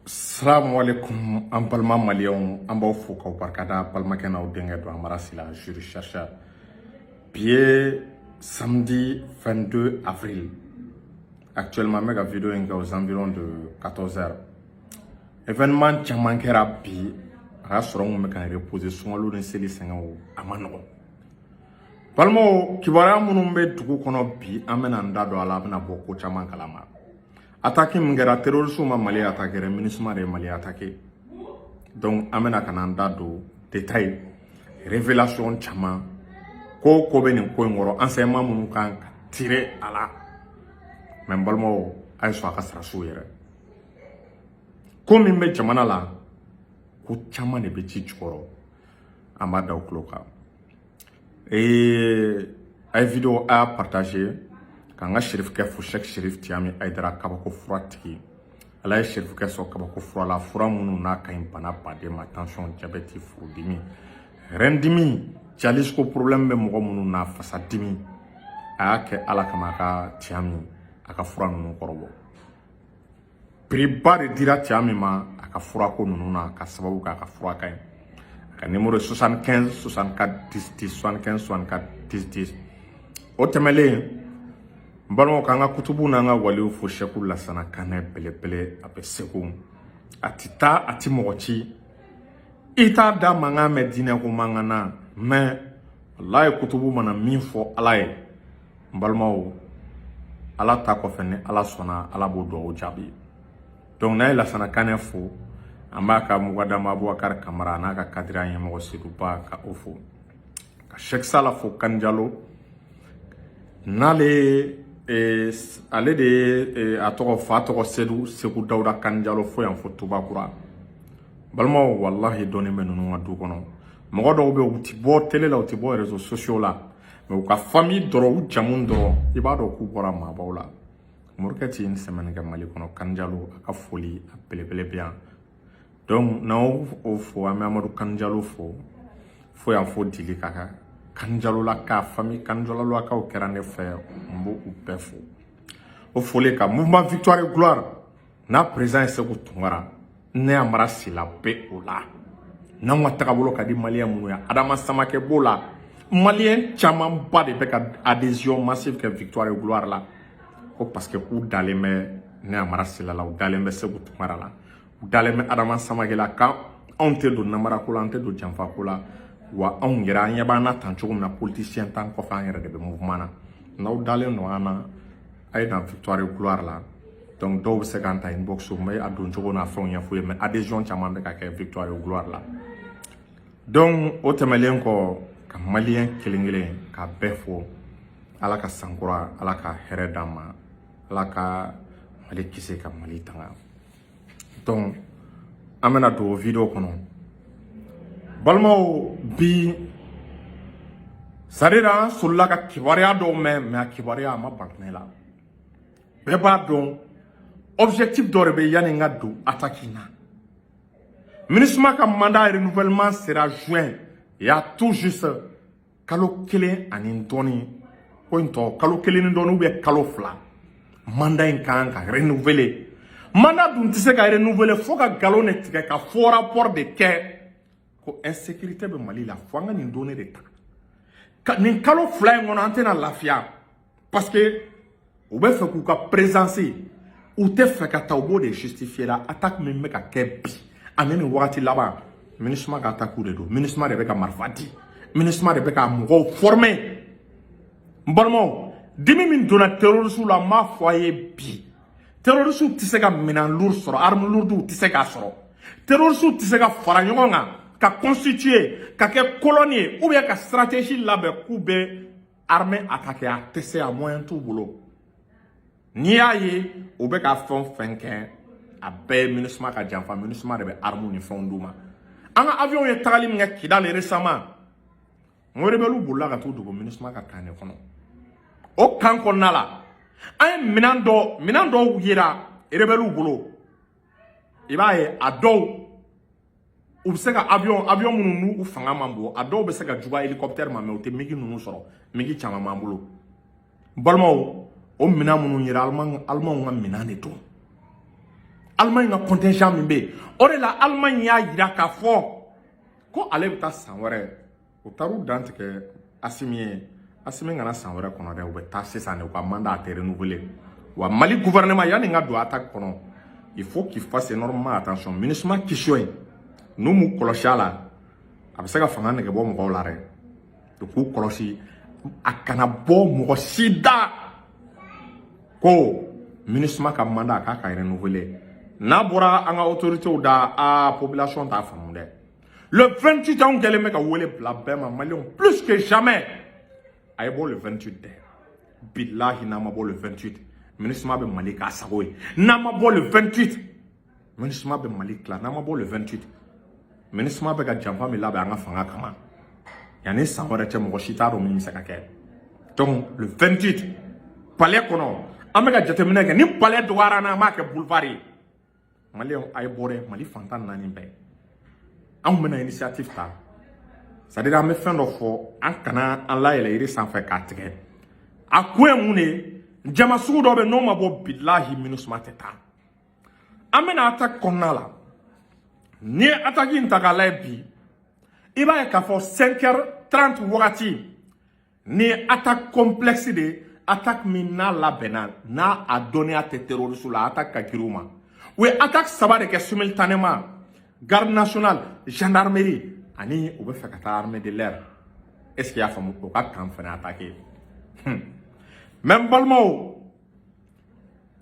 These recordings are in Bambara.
Salamu alaikum, an balima maliyɛnw, an b'aw fo k'aw barikada. Balimakɛ n'aw denkɛ don, Amara Sila, juriste chercheur. Bi ye samedi 22 avril. Actuellement, n bɛ ka vidéo in kɛ aux environs de 14 heures. Événement caman kɛra bi. A y'a sɔrɔ n kun bɛ ka reposer, sunkalo ni seli sɛgɛnw, a ma nɔgɔn. Balimaw, kibaruya minnu bɛ dugu kɔnɔ bi, an bɛna n da don a la, a bɛna bɔ ko caman kalama. Attaque min kɛra, terroriste ma Mali attaqué dɛ, MINUSMA de ye Mali attaqué. Donc an bɛna ka na an da don détail, révélation caman, ko ko bɛ nin ko in kɔrɔ, enseignement minnu kan ka tirer a la. Mais n balimaw, a ye sɔn a ka sarasiw yɛrɛ. Ko min bɛ jamana la, ko caman de bɛ ji jukɔrɔ, an b'a da o tulo kan. A ye vidéo, a y'a partager. K'an ka sherifukɛ fo, Cheikh Sherif Tiyami Ayidara, kabako fura tigi. Ala ye sherifukɛ sɔn kabako fura la, fura minnu n'a ka ɲi bana baden ma: tension, diabète, furudimi, rɛndimi, dialyse ko problème bɛ mɔgɔ minnu na, fasadimi. A y'a kɛ Ala kama, a ka Tiyami, a ka fura ninnu kɔrɔbɔ. Prix ba de dira Tiyami ma a ka furako ninnu na, ka sababu kɛ a ka fura ka ɲi. A ka numéro 75 64 10 10, 75 64 10 10. O tɛmɛlen, n balimaw, k'an ka kutubu n'an ka waliw fo. Sɛku Lasana Kanɛ belebele, a bɛ Segu, a ti taa, a ti mɔgɔ ci, i t'a da mankan mɛn diinɛ ko mankan na. Mais walayi, kutubu mana min fɔ Ala ye, n balimaw, Ala ta kɔfɛ, ni Ala sɔnna, Ala b'o dugawu jaabi. Donc n'a ye Lasana Kanɛ fo, an b'a ka mugadamu Abubakar Kamara n'a ka kadira ɲɛmɔgɔ Seduba, ka o fo, ka Sɛki Sala fo Kanjalo, n'ale ale de ye a tɔgɔ, fa tɔgɔ Sedu, Segu Dawuda Kanjalo, fo yan fo Tubakura. Balimaw, walahi, dɔɔni bɛ ninnu ka du kɔnɔ. Mɔgɔ dɔw bɛ yen, u ti bɔ télé la, u ti bɔ réseaux sociaux la, mais u ka famille dɔrɔn, u jamu dɔrɔn, i b'a dɔn k'u bɔra maabaw la. Morikɛ ti une semaine kɛ Mali kɔnɔ. Kanjalo, a ka foli a belebele bɛ yan. Donc n'an y'o fo, an bɛ Amadu Kanjalo fo, fo yan fo Dili ka kan. Kanjalola ka famille, Kanjalolakaw kɛra ne fɛ, n b'o u bɛɛ fo. O foli ka mouvement Victoire et Gloire n'a président ye Segu Tunkara, ne Amara Sila bɛ o la. N'anw ka tagabolo ka di maliyɛn minnu ye, Adama Samakɛ b'o la. Maliyɛn camanba de bɛ ka adhésion massive kɛ Victoire et Gloire la, ko parce que k'u dalen bɛ ne Amara Sila la, u dalen bɛ Segu Tunkara la, u dalen bɛ Adama Samakɛ la, kan anw tɛ don namarako la, an tɛ don janfako la. Wa anw yɛrɛ, an ɲɛ b'an na tan cogo min na, politicien t'an kɔfɛ, an yɛrɛ de bɛ mouvement na. N'aw dalen don an na, a ye na Victoire et Gloire la. Donc dɔw bɛ se k'an ta inbox, n bɛ a don cogo n'a fɛnw ɲɛf'u ye. Mais adhésion caman bɛ ka kɛ Victoire et Gloire la. Donc o tɛmɛlen kɔ, ka maliyɛn kelen kelen ka bɛɛ fo. Ala ka sankura, Ala ka hɛrɛ d'an ma, Ala ka Mali kisi, ka Mali tanga. Donc an bɛna don vidéo kɔnɔ. Balimaw, bi, c'est à dire, an solila ka kibaruya dɔw mɛn, mais a kibaruya a ma ban ne la. Bɛɛ b'a dɔn, objectif dɔ de bɛ yanni n ka don attaque in na. MINUSMA ka mandat renouvellement sera juin, il y a tout juste kalo kelen ani dɔɔni, ko in tɔ kalo kelen ni dɔɔni ou bien kalo 2, mandat in kan ka renouveler. Mandat dun tɛ se ka renouveler fo ka nkalon de tigɛ, ka faux rapport de kɛ ko insécurité bɛ Mali la. Fo an ka nin données de ta nin kalo 2 in kɔnɔ, an tɛna lafiya, parce que u bɛ fɛ k'u ka présence, u tɛ fɛ ka taa, u b'o de justifier la. Attaque min bɛ ka kɛ bi ani nin wagati laban, MINUSMA ka attaque de don. MINUSMA de bɛ ka marifa di, MINUSMA de bɛ ka mɔgɔw former. N balimaw, dimi min donna terroriste la, n b'a fɔ a ye bi, terroriste tɛ se ka minɛn lourd sɔrɔ, arme lourde tɛ se k'a sɔrɔ. Terroriste tɛ se ka fara ɲɔgɔn kan ka constituer ka kɛ colonne ye ou bien ka stratégie labɛn k'u bɛ armée attaquer. A tɛ se, a moyen t'u bolo. N'i y'a ye u bɛ ka fɛn o fɛn kɛ, a bɛɛ ye MINUSMA ka janfa. MINUSMA de bɛ armes ni fɛnw d'u ma. An ka avion ye tagali min kɛ Kidali récemment, n ko rebelle bolila ka t'u dogo MINUSMA ka camp de kɔnɔ. O camp kɔnɔna la, an ye minɛn dɔ, minɛn dɔw yera rebelle bolo. I b'a ye, a dɔw u bɛ se ka avion minnu n'u fanga man bon, a dɔw bɛ se ka juguya hélicoptère ma, mais u tɛ MiG ninnu sɔrɔ. MiG caman b'an bolo. Balimaw, o minɛn minnu yera, Alimanw ka minɛn de don. Allemagne ka contingent min bɛ yen, o de la Allemagne y'a yira k'a fɔ ko ale bɛ taa san wɛrɛ. U taar'u dantigɛ Asimi ye. Asimi kana san wɛrɛ kɔnɔ dɛ, u bɛ taa sisan de, u ka mandat a tɛ renouveler. Wa Mali gouvernement, yanni n ka don attaque kɔnɔ, il faut qu'il fasse énormément attention. MINUSMA question in, n'u m'u kɔlɔsi a la, a bɛ se ka fanga nɛgɛ bɔ mɔgɔw la dɛ. U k'u kɔlɔsi, a kana bɔ mɔgɔ si da ko MINUSMA ka mandat a k'a ka renouveler. N'a bɔra an ka autorités da, a population t'a faamu dɛ. Le 28, anw kɛlen bɛ ka wele bila bɛɛ ma. Maliyɛnw, plus que jamais, a ye bɔ le 28 dɛ. Bilahi, n'a ma bɔ le 28, MINUSMA bɛ Mali k'a sago ye. N'a ma bɔ le 28, MINUSMA bɛ Mali tila. N'a ma bɔ le 28, MINUSMA bɛ ka janfa min labɛn an ka fanga kama, yanni san wɛrɛ cɛ, mɔgɔ si t'a dɔn min bɛ se ka kɛ. Donc le 28, palais kɔnɔ, an bɛ ka jateminɛ kɛ. Ni palais dɔgɔyara an na, an b'a kɛ boulevard ye. Maliyɛnw, a ye bɔ dɛ. Mali fantan naani bɛɛ, anw bɛna initiative ta. C'est à dire, an bɛ fɛn dɔ fɔ, an kana an layɛlɛ yiri sanfɛ k'a tigɛ. A kun ye mun de ye? Jama sugu dɔ bɛ, n'o ma bɔ, bilahi, MINUSMA tɛ taa. An bɛna attaque kɔnɔna la. N'i ye attaque in ta k'a lajɛ bi, i b'a ye k'a fɔ 5h30 wagati, ni ye attaque complexe de ye, attaque min n'a labɛnna, n'a a dɔnniya tɛ terroriste la, attaque ka girin u ma. U ye attaque saba de kɛ simultanément: garde nationale, gendarmerie, ani u bɛ fɛ ka taa armée de l'air. Est ce que i y'a faamu? O ka camp fana attaqué. Mais n balimaw,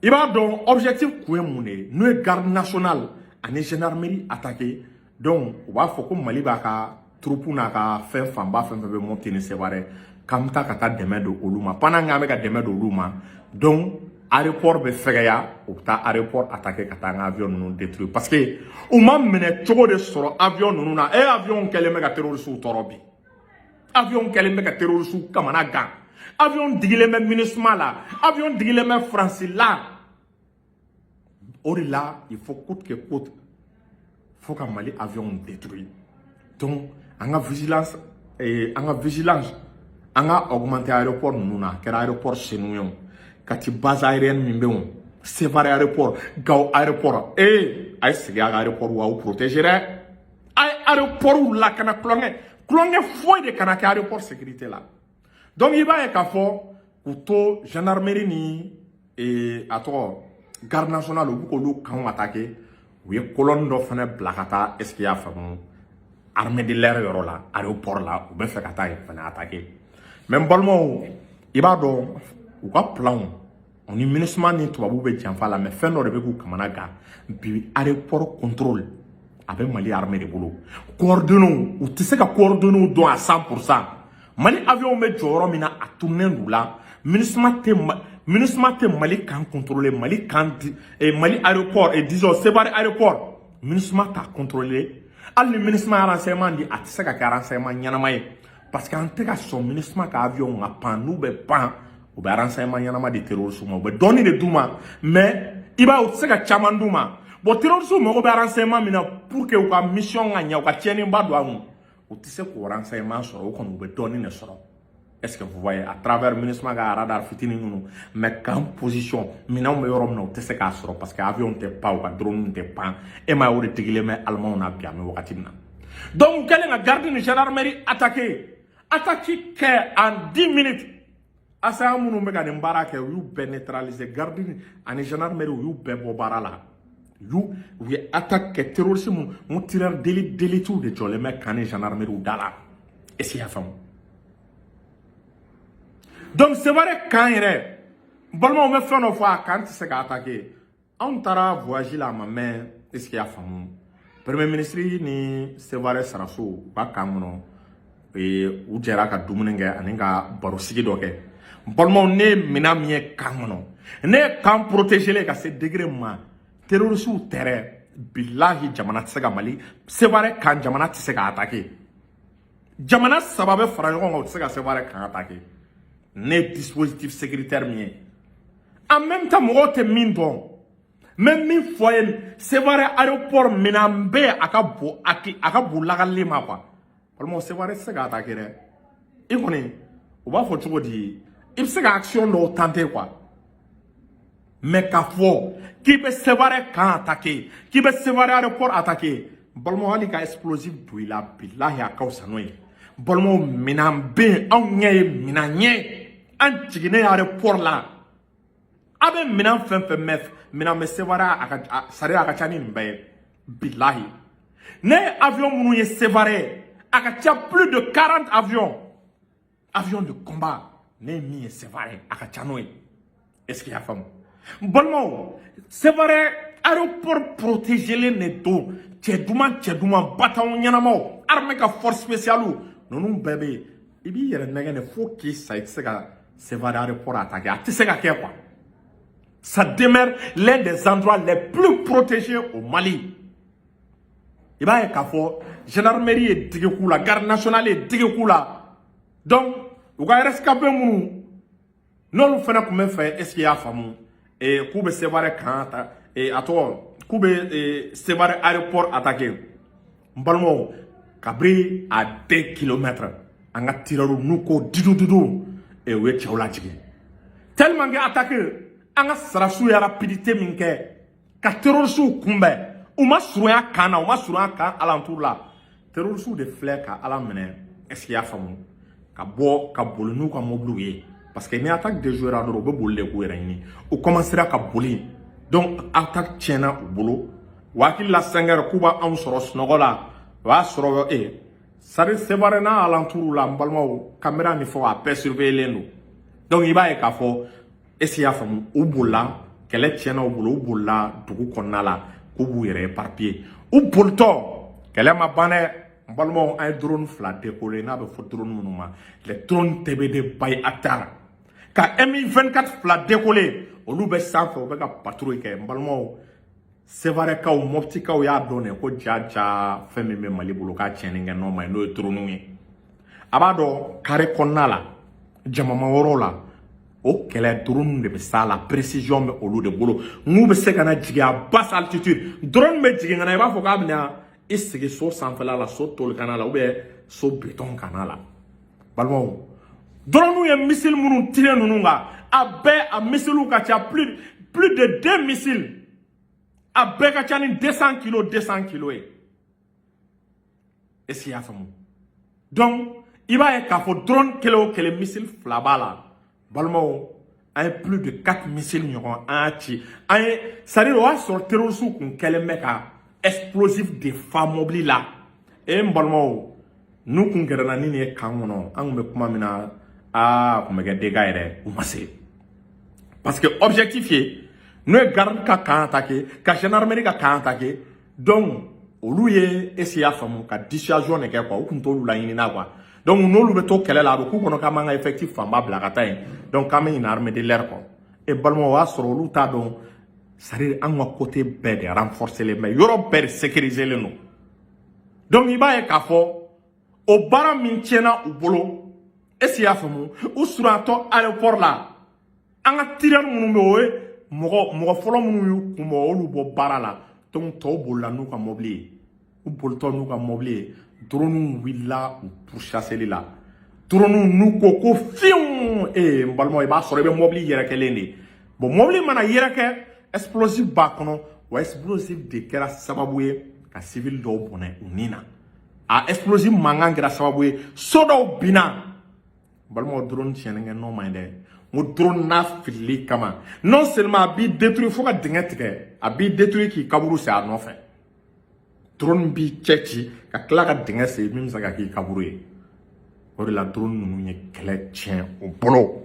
i b'a dɔn objectif kun ye mun de ye? N'o ye garde nationale ani gendarmerie attaqué, donc u b'a fɔ ko Mali b'a ka troupe n'a ka fɛn fanba fɛn fɛn bɛ Mopti ni Sevare, k'an bɛ taa ka taa dɛmɛ don olu ma. Pendant qu'an bɛ ka dɛmɛ don olu ma, donc aéroport bɛ fɛgɛya, u bɛ taa aéroport attaqué ka taa an ka avion ninnu détruire, parce que u ma minɛ cogo de sɔrɔ avion ninnu na. E, avion kɛlen bɛ ka terroristes tɔɔrɔ bi, avion kɛlen bɛ ka terroristes kamana gan, avion digilen bɛ MINUSMA la, avion digilen bɛ Faransi la. O de la, il faut coûte que coûte, fo ka Mali avion détruire. Donc an ka vigilance, an ka vigilance, an ka augmenter aéroport ninnu na. A kɛra aéroport Senu ye o, Kati base aérienne min bɛ yen o, Sevare aéroport, Gao aéroport, ee, a ye segin a ka aéroport wa aw protéger dɛ. A ye aéroport lakana, kulonkɛ kulonkɛ foyi de kana kɛ aéroport sécurité la. Donc i b'a ye k'a fɔ k'u to gendarmerie ni a tɔgɔ garde nationale, u bɛ k'olu kanw attaquer, u ye colonne dɔ fana bila ka taa, est ce que i y'a faamu, armée de l'air yɔrɔ la, aéroport la, u bɛ fɛ ka taa yen fana attaquer. Mais n balimaw, i b'a dɔn u ka plan o ni MINUSMA ni tubabuw bɛ janfa la, mais fɛn dɔ de bɛ k'u kamana gan bi. Aéroport contrôle a bɛ Mali armée de bolo. Coordonnées, u tɛ se ka coordonnées dɔn à 100%. Mali avion bɛ jɔ yɔrɔ min na, a tununnen d'u la. MINUSMA tɛ Mali camp contrôler, Mali camp di, Mali aéroport et disons Sevare aéroport, MINUSMA t'a contrôler. Hali ni MINUSMA ye renseignement di, a tɛ se ka kɛ renseignement ɲɛnama ye, parce que an tɛ ka sɔn MINUSMA ka avion ka pan. N'u bɛ pan, u bɛ renseignement ɲɛnama di terroristes ma. U bɛ dɔɔni de d'u ma, mais i b'a ye, u tɛ se ka caman d'u ma. Bon, terroristes mago bɛ renseignement min na pour que u ka mission ka ɲɛ, u ka tiɲɛniba don a kun, u tɛ se k'o renseignement sɔrɔ. O kɔni, u bɛ dɔɔni de sɔrɔ, est ce que vous voyez, à travers MINUSMA ka radar fitinin ninnu. Mais camp position, minɛnw bɛ yɔrɔ min na, u tɛ se k'a sɔrɔ, parce que avion tɛ pan, u ka drone tɛ pan. E m'a ye, o de digilen bɛ Alimanw na bi, an bɛ wagati min na. Donc u kɛlen ka garde ni gendarmerie attaqué, attaque kɛ en 10 minutes, asaya minnu bɛ ka nin baara kɛ, u y'u bɛɛ neutraliser. Garde ani gendarmerie, u y'u bɛɛ bɔ baara la. U ye attaque kɛ, terroriste mun mun, tireur d'élite de jɔlen bɛ camp ni gendarmerie da la. Est ce que i y'a faamu? Donc Sevare camp yɛrɛ, n balimaw, bɛ fɛn dɔ fɔ, a camp tɛ se ka attaquer. Anw taara voyage la, a ma mɛn, est ce que i y'a faamu, premier ministre ni Sevare saraso, u ka camp kɔnɔ, u jɛra ka dumuni kɛ ani ka barosigi dɔ kɛ. N balimaw, ne ye minɛn min ye camp kɔnɔ, ne ye camp protéger ka se degré min ma, terroriste tɛrɛ, bilahi, jamana tɛ se ka Mali Sevare camp, jamana tɛ se ka attaquer. Jamana saba bɛ fara ɲɔgɔn kan, u tɛ se ka Sevare camp attaquer. Ne ye dispositif sécuritaire min ye, en même temps, mɔgɔw tɛ min dɔn, n bɛ min fɔ ye, Sevare aéroport minɛn bɛ, a ka bon, a ka bon lakalili ma quoi. Balimaw, Sevare tɛ se ka attaquer dɛ. I kɔni, u b'a fɔ cogo di, i bɛ se ka action dɔw tenter quoi. Mais k'a fɔ k'i bɛ Sevare camp attaquer, k'i bɛ Sevare aéroport attaquer, balimaw, hali ka explosif don i la, bilahi, a ka fisa n'o ye. Balimaw, minɛn bɛ yen, anw ɲɛ ye minɛn ɲɛ, an jiginnen aéroport la, a bɛ minɛn fɛn fɛn mɛn, minɛn bɛ Sevare, a ka sari a ka ca ni nin bɛɛ ye, bilahi. Ne ye avion minnu ye Sevare, a ka ca plus de 40 avions, avion de combat. Ne ye min ye Sevare, a ka ca n'o ye. Est ce que i y'a faamu? Balimaw, Sevare aéroport protégelen de don. Cɛ duman, cɛ duman, bataillon ɲɛnamaw, armée ka force spéciale ninnu bɛɛ bɛ yen. I b'i yɛrɛ nɛgɛ de fo k'i sa, i tɛ se ka Sevare aéroport attaquer, a tɛ se ka kɛ quoi. Ça demeure l'un des endroits les plus protégés au Mali. I b'a ye k'a fɔ gendarmerie ye digi k'u la, garde nationale ye digi k'u la. Donc u ka rescapé minnu n'olu fana tun bɛ fɛ, est ce que i y'a faamu, k'u bɛ Sevare camp ta, a tɔgɔ k'u bɛ Sevare aéroport attaquer, n balimaw, kabini à 2 kilomètres, an ka tireurs n'u ko didu didu, u ye cɛw lajigin. Tellement que attaque, an ka sarasiw ye rapidité min kɛ ka terroristew kunbɛn, u ma surunya camp na, u ma surunya camp alentour la. Terroristew de filɛ ka Ala minɛ, est ce que i y'a faamu, ka bɔ ka boli n'u ka mobiliw ye, parce que ni attaque déjouera dɔrɔn, u bɛ boli de k'u yɛrɛ ɲini. U commencera ka boli, donc attaque tiɲɛna u bolo. U hakili la 5 heures k'u b'anw sɔrɔ sunɔgɔ la, o y'a sɔrɔ sari Sevare n'a alentour la, n balimaw, caméra ni fɛnw, a bɛɛ surveiller don. Donc i b'a ye k'a fɔ, est ce que i y'a faamu, u bolila, kɛlɛ tiɲɛna u bolo, u bolila dugu kɔnɔna la k'u b'u yɛrɛ éparpiller. U bolitɔ, kɛlɛ ma ban dɛ, n balimaw. An ye drone fila décoller, n'a bɛ fɔ drone minnu ma les drones TBD Bayraktar, ka Mi 24 fila décoller. Olu bɛ sanfɛ, u bɛ ka patrouille kɛ. N balimaw, Sevarekaw, Moptikaw y'a dɔn de ko ja ja, fɛn min bɛ Mali bolo k'a tiɲɛni kɛ nɔ ma ye, n'o ye drone ye. A b'a dɔn carré kɔnɔna la, jamama yɔrɔ la, o kɛlɛ drone de bɛ s'a la, précision bɛ olu de bolo. N'u bɛ se ka na jigin à basse altitude, drone bɛ jigin ka na, i b'a fɔ k'a bɛna i sigi so sanfɛla la, so tolikana la ou bien so béton kana la. Balimaw, drone ye missile minnu tiré ninnu kan, a bɛɛ a missile ka ca, plus de deux missiles, a bɛɛ ka ca ni 200 kilos, 200 kilos ye. Est ce que i y'a faamu? Donc i b'a ye k'a fɔ drone kelen o kelen, missile fila b'a la. Balimaw, an ye plus de quatre missiles ɲɔgɔn an y'a ci. An ye, c'est à dire o y'a sɔrɔ terroristes kun kɛlen bɛ ka explosif de fa mobili la. E n balimaw, n'u kun gɛrɛna ni nin ye camp kɔnɔ, an kun bɛ kuma min na, aa, a kun bɛ kɛ dégâts yɛrɛ. U ma se, parce que objectif ye n'o ye garde ka camp attaquer, ka gendarmerie ka camp attaquer. Donc olu ye, est ce que i y'a faamu, ka dissuasion de kɛ quoi. U kun t'olu laɲini na quoi. Donc n'olu bɛ to kɛlɛ la, a bɛ k'u kɔnɔ k'an b'an ka effectif fanba bila ka taa yen, donc k'an bɛ ɲinɛ armée de l'air kɔ. E balimaw, o y'a sɔrɔ olu t'a dɔn, c'est à dire an ka côté bɛɛ de renforcer len bɛ, yɔrɔ bɛɛ de sécuriser len don. Donc i b'a ye k'a fɔ o baara min tiɲɛna u bolo, est ce que i y'a faamu, u surunyatɔ aéroport la, an ka tireur minnu bɛ yen, o ye mɔgɔ fɔlɔ minnu y'u kunbɔ, olu bɔ baara la. Donc tɔw bolila n'u ka mobili ye. U bolitɔ n'u ka mobili ye, drone wulila u pourchasseli la. Drone n'u ko ko fiɲɛ, ee n balimaw, i b'a sɔrɔ i bɛ mobili yɛrɛkɛlen de. Bon, mobili mana yɛrɛkɛ, explosif b'a kɔnɔ. Wa explosif de kɛra sababu ye ka civil dɔw bɔnɛ u ni na. A explosif mankan kɛra sababu ye so dɔw binna. Balimaw, drone tiɲɛni kɛ nɔ man ɲi dɛ. N ko drone n'a filili kama, non seulement a b'i détruire fo ka dingɛ tigɛ, a b'i détruire k'i kaburu sen a nɔfɛ. Drone b'i cɛ ci ka tila ka dingɛ sen min bɛ se ka k'i kaburu ye. O de la drone ninnu ye kɛlɛ tiɲɛ u bolo,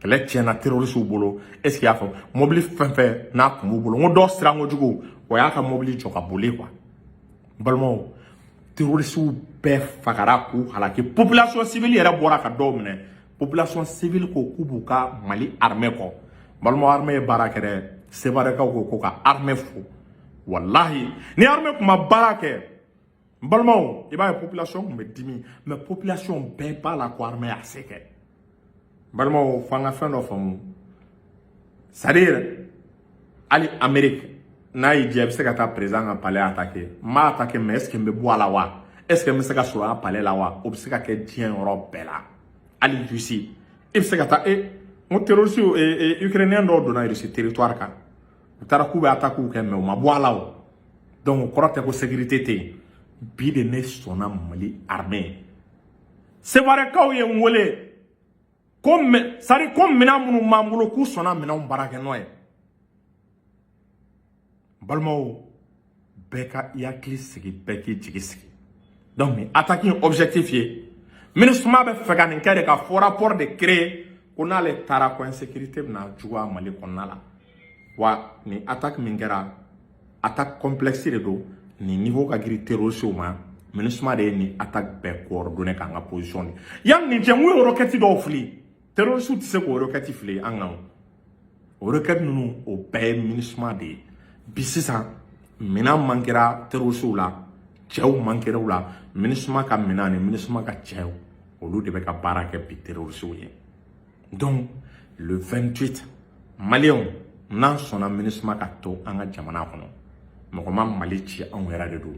kɛlɛ tiɲɛna terroriste bolo. Est ce que i y'a faamu? Mobili fɛn fɛn n'a kun b'u bolo, n ko dɔw siran kojugu, o y'a ka mobili jɔ ka boli quoi. N balimaw, terroriste bɛɛ fagara k'u halaki. Population civile yɛrɛ bɔra ka dɔw minɛ. Population civile ko k'u b'u ka Mali armée kɔ. Balimaw, armée ye baara kɛ dɛ. Sevarekaw ko ka armée fo. Walahi, ni armée tun ma baara kɛ, n balimaw, i b'a ye population tun bɛ dimi. Mais population bɛɛ b'a la ko armée y'a se kɛ. Balimaw, f'an ka fɛn dɔ faamu, c'est à dire hali Amérique n'a y'i diya, i bɛ se ka taa président ka palais attaquer. N m'a attaquer, mais est ce que n bɛ bɔ a la wa? Est ce que n bɛ se ka sɔrɔ a palais la wa? O bɛ se ka kɛ diɲɛ yɔrɔ bɛɛ la. Hali Russie, i bɛ se ka taa e N ko terroriste ukrainien dɔw donna Russie territoire kan, u taara k'u bɛ attaque kɛ, mais u ma bɔ a la o. Donc o kɔrɔ tɛ ko sécurité tɛ yen. Bi de ne sɔnna Mali armée. Sevarekaw ye n wele ko mɛ, c'est à dire ko minɛn minnu b'an bolo, k'u sɔnna minɛnw baara kɛ n'o ye. Balimaw, bɛɛ ka i hakili sigi, bɛɛ k'i jigi sigi. Donc nin attaque in objectif ye, MINUSMA bɛ fɛ ka nin kɛ de ka faux rapport de créer ko n'ale taara ko insécurité bɛna juguya Mali kɔnɔna la. Wa nin attaque min kɛra, attaque complexe de don. Nin niveau ka girin terroriste ma. MINUSMA de ye nin attaque bɛɛ coordonné k'an ka position de yanni nin cɛ. Mun ye roquette dɔw fili, terroriste tɛ se k'o roquette fili an kan. O roquette ninnu, o bɛɛ ye MINUSMA de ye. Bi sisan, minɛn man kɛra terroriste la, cɛw man kɛra u la. MINUSMA ka minɛn ni MINUSMA ka cɛw, olu de bɛ ka baara kɛ bi terroriste ye. Donc le 28, Maliyɛnw, n'an sɔnna MINUSMA ka to an ka jamana kɔnɔ, mɔgɔ ma Mali ci, anw yɛrɛ de don.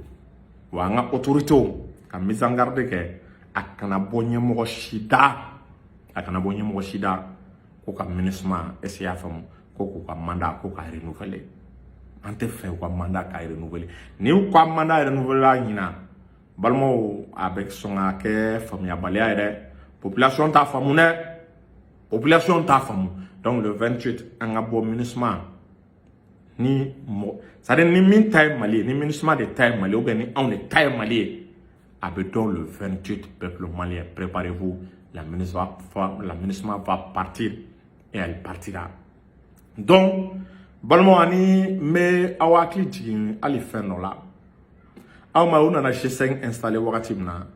Wa an ka autorités ka mise en garde kɛ, a kana bɔ ɲɛmɔgɔ si da, a kana bɔ ɲɛmɔgɔ si da ko ka MINUSMA, est ce que i y'a faamu, ko k'u ka mandat ko k'a renouveler. An tɛ fɛ u ka mandat k'a renouveler. Ni u ka mandat renouveler la ɲina, balimaw, a bɛ sɔn ka kɛ faamuyabaliya ye dɛ. Population t'a faamu dɛ, population t'a faamu. Donc le 28, an ka bɔ. MINUSMA ni mɔgɔ, c'est à dire ni min ta ye Mali ye, ni MINUSMA de ta ye Mali ye, ou bien ni anw de ta ye Mali ye, a bɛ dɔn le 28. Peuple malien, préparez-vous, la MINUSMA va partir et elle partira. Donc balimaw, ani n bɛ aw hakili jigin hali fɛn dɔ la. Aw ma, u nana G5 installé wagati min na,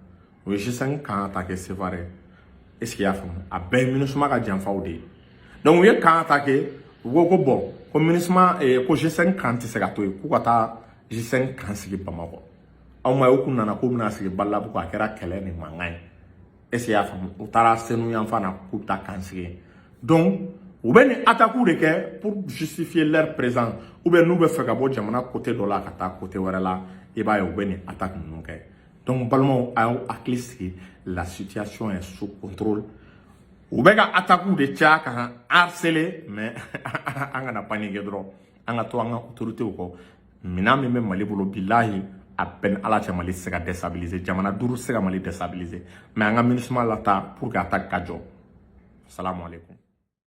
u ye G5 camp attaqué Sévaré. Est ce que i y'a faamu? A bɛɛ ye MINUSMA ka janfaw de ye. Donc u ye camp attaqué, u ko ko bon, ko MINUSMA, ko G5 camp tɛ se ka to yen, k'u ka taa G5 camp sigi Bamakɔ. Aw ma ye, u kun nana k'u bɛna sigi Balabugu, a kɛra kɛlɛ ni mankan ye. Est ce que i y'a faamu? U taara Senu yanfan na k'u bɛ taa camp sigi. Donc u bɛ nin attaque de kɛ pour justifier leur présence, ou bien n'u bɛ fɛ ka bɔ jamana côté dɔ la ka taa côté wɛrɛ la, i b'a ye u bɛ nin attaque ninnu kɛ. Donc balimaw, a y'aw hakili sigi, la situation est sous contrôle. U bɛ ka attaque de caya ka harceler, mais an kana paniquer dɔrɔn, an ka to an ka autorités kɔ. Minɛn min bɛ Mali bolo, bilahi, a bɛɛ ni Ala cɛ, Mali tɛ se ka déstabiliser. Jamana duuru tɛ se ka Mali déstabiliser. Mais an ka MINUSMA lataa pour que attaque ka jɔ. Salamu aleykum.